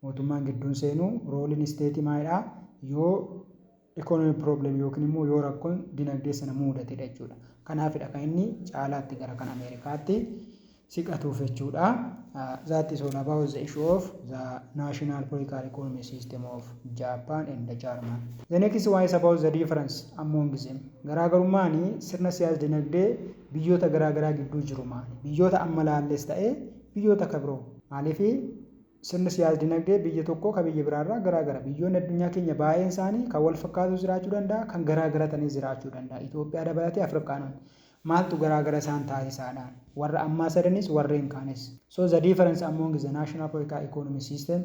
Mootummaan gidduun seenu, roleiin state maalidhaa? Yoo economy problem yookiin immoo yoo rakkoon dinagdee sana mudatedha jechuudha. Kanaafidha kan inni caalaatti gara kan Ameerikaatti siqatuuf jechuudha. That is all about the issue of the national political economy system of Japan and the German. The next one is about the difference among them. Garaagarummaan sirna siyaas dinagdee biyyoota garaagaraa gidduu jiru maali? Biyyoota amma laalles ta'ee biyyoota kan biroo. Maaliif Sirni siyaas dinagdee biyya tokkoo kan biyya biraarraa garaagara. Biyyoonni addunyaa keenya baay'een isaanii kan wal fakkaatu jiraachuu danda'a, kan garaagara ta'anis jiraachuu danda'a. Itoophiyaa dabalatee Afrikaanonni. Maaltu garaagara isaan taasisaadhaan? Warra ammaa sadanis, warreen kaanis. So the difference among the national political economy system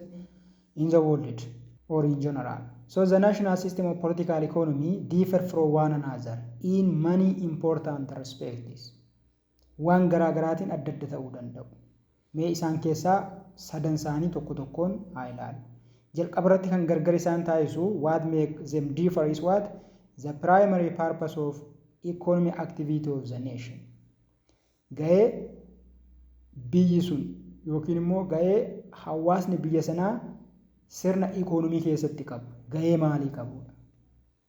in the world or in general. So the national system of political economy differ from one another in many important respects. Waan garaagaraatiin adda adda ta'uu danda'u. Mee isaan keessaa sadan isaanii tokko tokkoon haa ilaallu. Jalqaba irratti kan gargar isaan taasisu, what make them differ is what? The primary purpose of economic activity of the nation. Ga'ee biyyi sun yookiin immoo ga'ee hawaasni biyya sanaa sirna ikoonomii keessatti qabu ga'ee maalii qabudha?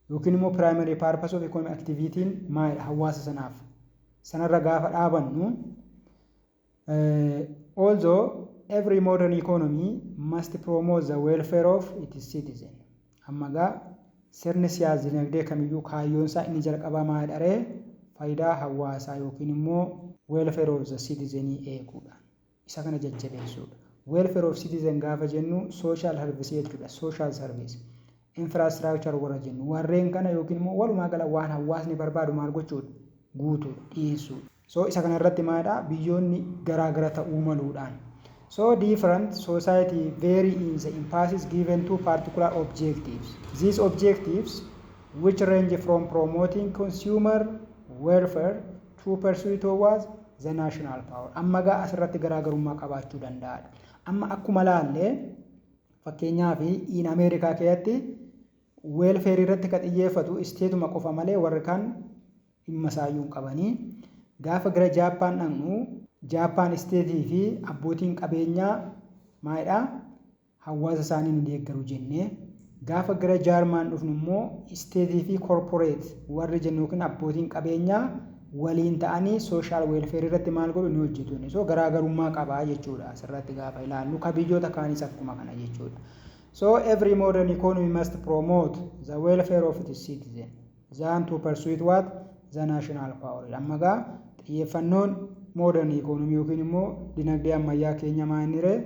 Yookiin immoo primary purpose of economic activity'n maalidha hawaasa sanaaf? Sanarra gaafa dhaabannu, although every modern economy must promote the welfare of its citizen. Amma gaa sirni siyaas dinagdee kamiyyuu kaayyoon isaa inni jalqabaa maalidha ree? Faayidaa hawaasaa yookiin immoo welfare of the citizen eeguudha. Isa kana jajjabeessuudha. Welfare of citizen gaafa jennu social service jechuudha. Social service. Infrastructure warra jennu warreen kana yookiin immoo walumaa gala waan hawaasni barbaadu maal gochuudha? Guutuudha, dhiyeessuudha. So isa kana irratti maalidha? Biyyoonni garaagara ta'uu maluudhaan. So different society vary in the emphasis given to particular objectives. These objectives, which range from promoting consumer welfare to pursuit towards the national power. Amma gaa asirratti garaagarummaa qabaachuu danda'adha. Amma akkuma laallee, fakkeenyaaf in Ameerikaa keessatti welfare irratti kan xiyyeeffatu stateuma qofa malee warri kaan dhimma isaayyuu hin qabanii. Gaafa gara Jaappaan dhaqnu, Jaappaan stateii fi abbootiin qabeenyaa maalidhaa, hawaasa isaanii ni deeggaru jennee. Gaafa gara Jaarmaan dhufnu immoo stateii fi corporate warri jennu yookiin abbootiin qabeenyaa waliin ta'anii social welfare irratti maal godhu, ni hojjetu. So garaagarummaa qabaa jechuudha asirratti gaafa ilaallu, ka biyyoota kaanis akkuma kana jechuudha. So every modern economy must promote the welfare of its citizen than to pursue what? The national power. Amma gaa xiyyeeffannoon modern economy yookiin immoo dinagdee ammayyaa keenya maal inni ree?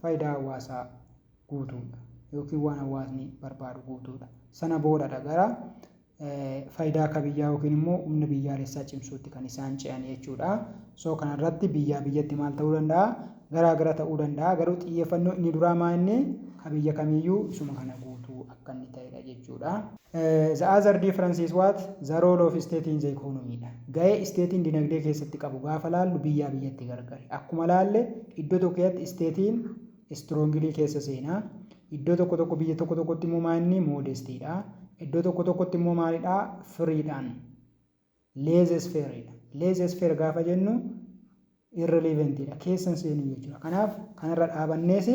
Faayidaa hawaasaa guutuudha yookiin waan hawaasni barbaadu guutuudha. Sana boodadha gara faayidaa akka biyyaa yookiin immoo humna biyyaalessaa cimsuutti kan isaan ce'an jechuudha. So kanarratti biyyaa biyyatti maal ta'uu danda'a? Garaa gara ta'uu danda'a. Garuu xiyyeeffannoo inni duraa maa inni ka biyya kamiiyyuu isuma kana guutuu akka inni ta'edha jechuudha. The other difference is what? The role of state in the economy dha. Ga'ee stateiin dinagdee keessatti qabu gaafa laallu biyyaa biyyatti gargari. Akkuma laalle, iddoo tokko keessatti stateiin strongly keessa seenaa. Iddoo tokko tokko, biyya tokko tokkotti immoo maa inni modestiidha. Iddoo tokko tokkotti immoo maalidhaa? Freedhaan. Laissez-faireidha. Laissez-faire gaafa jennu irrelevantidha. Keessa hin seenu jechuudha. Kanaaf kanarra dhaabannees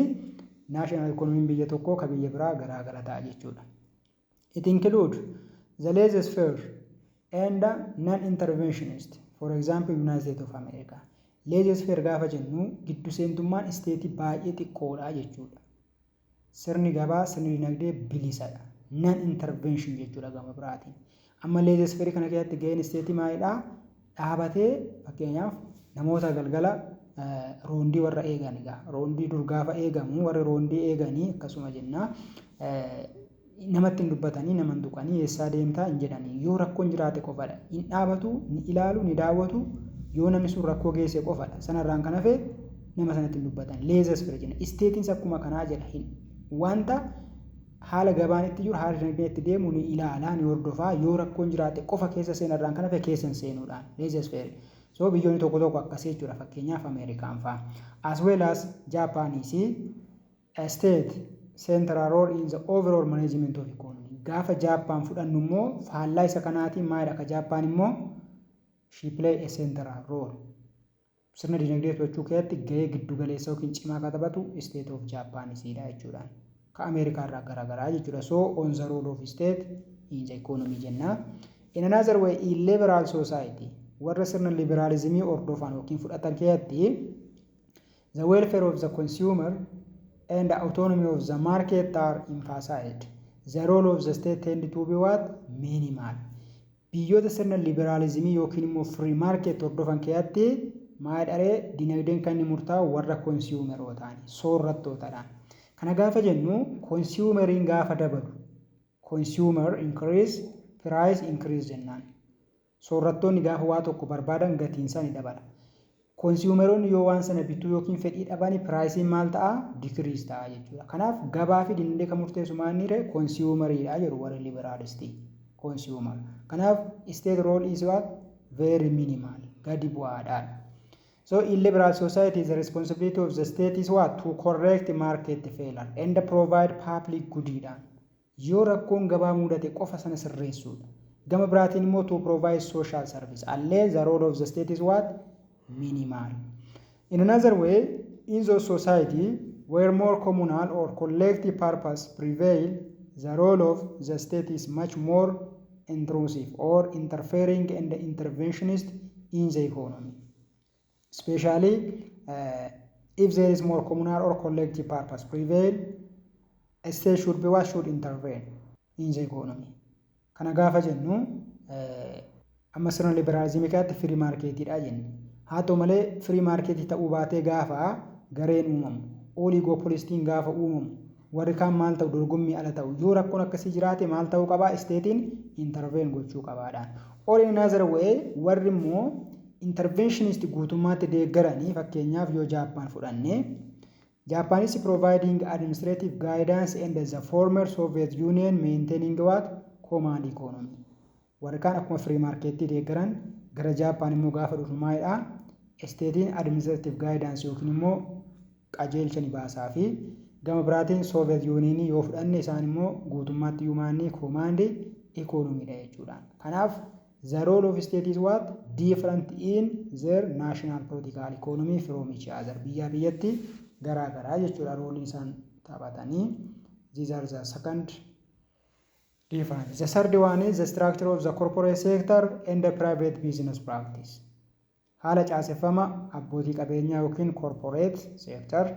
national economyn biyya tokkoo ka biyya biraa garaa gara ta'a jechuudha. It include the laissez-faire and non-interventionist. For example, United States of America. Laissez-faire gaafa jennu giddu seentummaan stateii baay'ee xiqqoodha jechuudha. Sirni gabaa, sirni dinagdee bilisadha. Non-intervention jechuudha gama biraatiin. Amma laissez-faire kana keessatti ga'een stateii maalidhaa? Dhaabatee fakkeenyaaf namoota galgala roondii warra eegan, egaa roondii dur gaafa eegamu warri roondii eeganii akkasuma jenna, namatti hin dubbatanii, nama hin tuqanii, eessaa deemtaa hin jedhanii, yoo rakkoon jiraate qofadha. Hin dhaabatu, ni ilaalu, ni daawwatu, yoo namni sun rakkoo geesse qofadha. Sanarraan kan hafe nama sanatti hin dubbatan. Laissez-faire jenna. Stateiins akkuma kanaa jedha. Wanta haala gabaan itti jiru, haala dinagdeen itti deemu ni ilaalaa, ni hordofaa, yoo rakkoon jiraate qofa keessa seenarraan kan hafe keessa hin seenuudhaan. Laissez-faire. So biyyoonni tokko tokko akkasii jechuudha, fakkeenyaaf Ameerikaan fa'a. As well as Japanese state central role in the overall management of economy. Gaafa Jaappaan fudhannu immoo faallaa isa kanaatiin maalidha? Ka Jaappaan immoo she play a central role. Sirna dinagdee to'achuu keessatti gahee giddu galeessa yookiin cimaa kan taphatu state of Japanese jechuudha. Ka Ameerikaa irraa garaagaraa jechuudha. So on the role of state in the economy jenna. In another way, in liberal society, warra sirna liberalismii hordofan yookiin fudhatan keessatti, the welfare of the consumer and the autonomy of the market are emphasized. The role of the state tend to be what? Minimal. Biyyoota sirna liberalismii yookiin immoo free market hordofan keessatti maal dharee, dinagdeen kan inni murtaa'u warra consumerootaani, soorrattootadhaan. Kana gaafa jennu, consumeriin gaafa dabalu, consumer increase, price increase jennaan. Soorrattoonni gaafa waa tokko barbaadan gatiin isaa ni dabala. Consumeroonni yoo waan sana bituu yookiin fedhii dhabanii, priceiin maal ta'a? Decrease ta'a jechuudha. Kanaaf gabaa fi dinagdee kan murteessu maal consumeriidha jedhu warri liberalistii. Consumer. Kanaaf state role is what? Very minimal. Gadi bu'aadhaan. So in liberal society, the responsibility of the state is what? To correct market failure and provide public goodidhaan. Yoo rakkoon gabaa mudate qofa sana sirreessuudha. Gama biraatiin immoo to provide social service. Allee the role of the state is what? Minimal. In another way, in those society where more communal or collective purpose prevail, the role of the state is much more intrusive or interfering and interventionist in the economy. Especially if there is more communal or collective purpose prevail, a state should be what? Should intervene in the economy. Kana gaafa jennu, amma sirna liberaalizimii keessatti free marketiidha jenne. Haa ta'u malee, free marketii ta'uu baatee gaafa gareen uumamu, oligopolistiin gaafa uumamu, warri kaan maal ta'u? Dorgommii ala ta'u. Yoo rakkoon akkasii jiraate maal ta'uu qabaa? Stateiin intervene gochuu qabaadhaan. Or in another way, warri immoo interventionist guutummaatti deeggaranii, fakkeenyaaf yoo Jaappaan fudhanne, Japan is providing administrative guidance and the former Soviet Union maintaining what? Command economy. Warri kaan akkuma free marketii deeggaran, gara Jaappaan immoo gaafa dhufu maalidha? Stateiin administrative guidance yookiin immoo qajeelcha ni baasaa fi gama biraatiin Soviet Union yoo fudhanne, isaan immoo guutummaatti yuumaanii command economyidha jechuudha. Kanaaf the role of state is what? Different in their national political economy from each other. Biyyaa biyyatti garaa garaa jechuudha roleiin isaan taphatanii. These are the second difference. The third one is the structure of the corporate sector and the private business practice. Haala caaseffama abbootii qabeenyaa yookiin corporate sector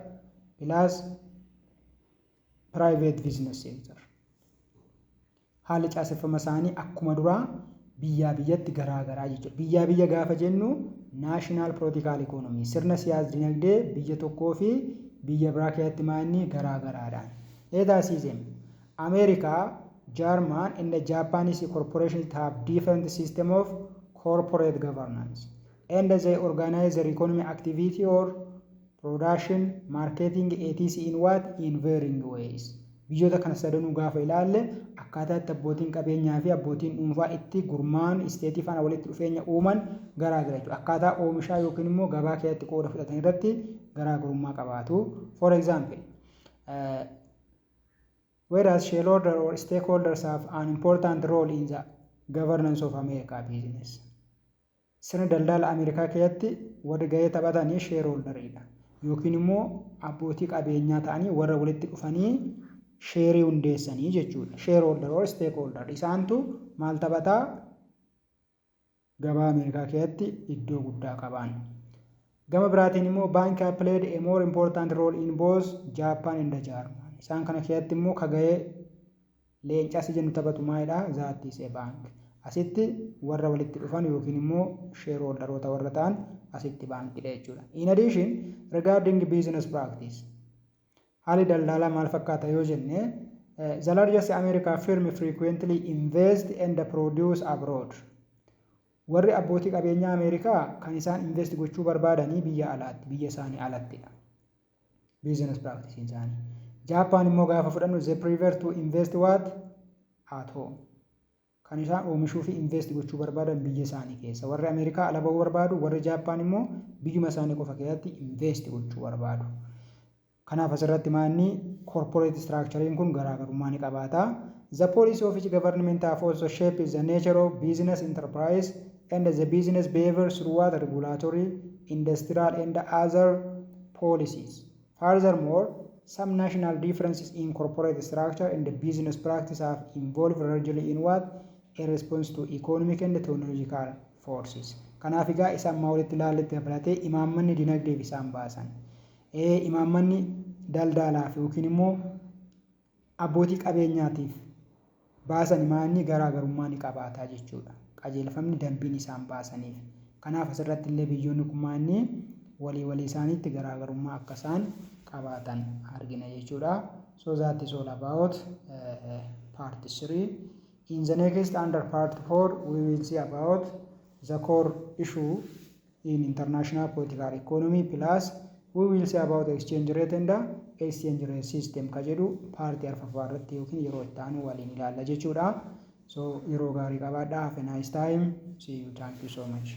plus private business sector. Haalli caaseffama isaanii akkuma duraa biyyaa biyyatti garaa garaa jechuudha. Biyyaa biyya gaafa jennu, national political economy, sirna siyaas dinagdee biyya tokkoo fi biyya biraa keessatti maanni garaa garaadhaan. Let us see them. America, German and the Japanese corporations have different system of corporate governance and they organize their economic activity or production, marketing, etc. in what? In varying ways. Biyyoota kana sadanuu gaafa ilaalle, akkaataa itti abbootiin qabeenyaa fi abbootiin dhuunfaa itti gurmaa'an, stateii faana walitti dhufeenya uuman garaa gara jechuudha. Akkaataa oomishaa yookiin immoo gabaa keessatti qooda fudhatan irratti garaagarummaa qabaatu. For example, whereas shareholder or stakeholders have an important role in the governance of America business. Sirna daldala Ameerikaa keessatti warri gahee taphatanii shareholderiidha. Yookiin immoo abbootii qabeenyaa ta'anii warra walitti dhufanii shareii hundeessanii jechuudha. Shareholder or stakeholder isaantu maal taphataa? Gabaa Ameerikaa keessatti iddoo guddaa qaban. Gama biraatiin immoo bank have played a more important role in both Japan and German. Isaan kana keessatti immoo ka gahee leencas jennu taphatu maalidha? That is a bank. Asitti warra walitti dhufan yookiin immoo shareholderoota warra ta'an, asitti baankiidha jechuudha. In addition, regarding business practice, haalli daldalaa maal fakkaata yoo jenne, the largest American firm frequently invest and produce abroad. Warri abbootii qabeenyaa Ameerikaa kan isaan invest gochuu barbaadanii biyya alaatti, biyya isaanii alattidha. Business practice isaanii. Jaappaan immoo gaafa fudhannu, they prefer to invest what? At home. Kan isaan oomishuu fi invest gochuu barbaadan biyya isaanii keessa. Warri Ameerikaa ala bahuu barbaadu, warri Jaappaan immoo biyyuma isaanii qofa keessatti invest gochuu barbaadu. Kanaaf asirratti maanni corporate structurein kun garaagarummaa ni qabaata. The policy of each government have also shaped the nature of business enterprise and the business behavior through what? Regulatory, industrial and other policies. Furthermore, some national differences in corporate structure and the business practice have evolved largely in what? A response to economic and technological forces. Kanaaf egaa isaan ammaa walitti ilaalletti dabalatee imaammanni dinagdeef isaan baasan, imaammanni daldalaaf yookiin immoo abbootii qabeenyaatiif baasan imaanni garaagarummaa ni qabaata jechuudha. Qajeelfamni dambiin isaan baasaniif. Kanaaf asirratti illee biyyoonni kun maanni walii walii isaaniitti garaagarummaa akka isaan qabaatan argina jechuudha. So that is all about part 3. In the next, under part 4, we will see about the core issue in international political economy, plus we will see about exchange rate and the exchange rate system ka jedhu paartii arfaffaa irratti yookiin yeroo itti aanu waliin ilaalla jechuudha. So yeroo gaarii qabaadhaa. Have a nice time. See you. Thank you so much.